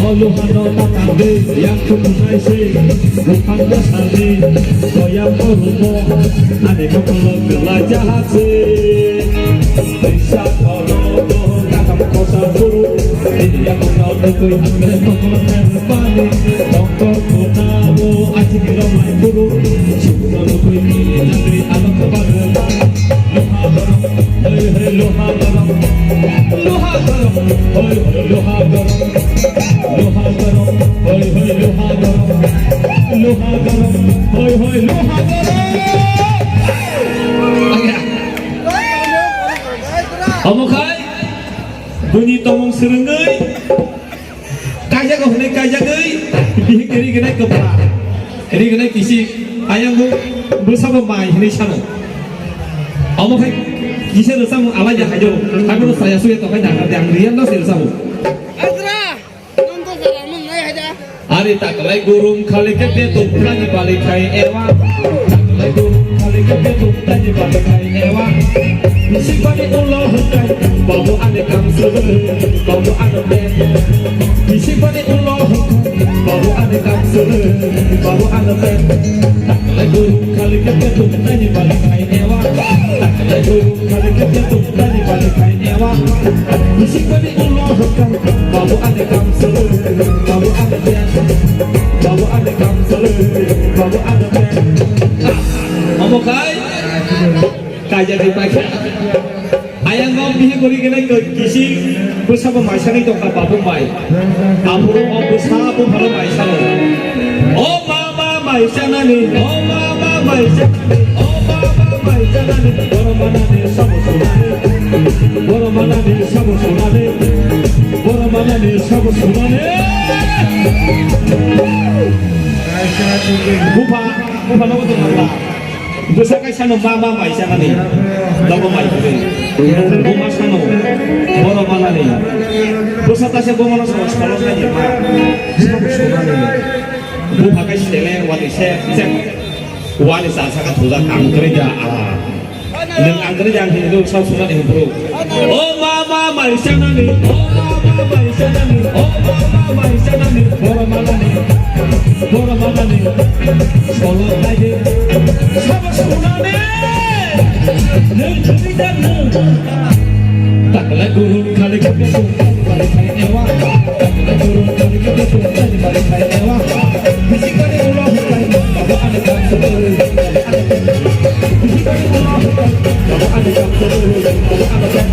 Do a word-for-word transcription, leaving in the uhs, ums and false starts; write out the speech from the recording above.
Oluhano tata de, yang kutunai se, bukan dasar de, goyang korumo, ane kokolo kela jahat se. Bisa koro, kakam kosa guru, ini yang kuno tukui, ane kokolo terpani, tongkor kota mo, aji kiro mai guru, suku tukui, ini jangri, alam kebagel. Hey, hey, loha garam. Loha garam. Hey, hey, loha garam. Loha garam. Hey, hey, loha garam. Loha garam. Hey, hey, loha garam. Omo khai, buini tomung swrwngwi. Kaijago hwnwi kaijagwi, bihik rignai kwpla, rignai kisik, ayang bo bwsabo mai hwnwi sano. Omo khai kisa rwchapmung alaija haido, haibono saya suya tongkhai nangkha de, ang real no se rwchapmung. Ari taklai gurum khali khe betum tani bali khai ewa. Taklai gurum khali khe betum tani bali khai ewa. Bisik bani ulo hwnkhe, babu ani kam solo, babu ani pen. Bisik bani ulo hwnkhe, babu ani kam solo, babu ani pen. Taklai guru khali khe betum tani bali khai ewa. Taklai guru khali khe betum tani bali khai ewa. Bisik bani ulo hwnkhe, babu ani kam solo, babu ani pen. Babu ani kam solo, babu ani pen. Omo khai, kaijagwi paikha. Ayang no bihi gori gene kisi bwsabo maisani tongkha babu mai. Aphuru o bwsa bupharo maisano. O mama maisanani, o mama maisanani, o mama maisanani. Boro manani sabo sunani, boro manani sabo sunani, boro manani sabo sunani. Bupha, bupha nogo tongkha. Bwsa kaisa no ma ma mai sanani, dogo mai kwrwi. Buma sano, boro manani. Bwsa taisa bumano sano solo khaidi ma, sabo sunani. Bupha kai sele wani se, se. Wani sa saka thuja ang kwrwi da, ah. Nwng ang kwrwi da ang hinwi do sa sunani himphru. O mama mai sanani, o mama mai sanani, o mama mai sanani, boro manani, boro manani, solo naidi, sabo sunani, nwng thumi dan nwng. Takla guru khali khali tu, khali khali ewa, takla guru khali khali tu, khali khali ewa, bisi khali ulo khali, babo ane kam solo, bisi khali ulo khali, babo ane kam solo, babo ane kam.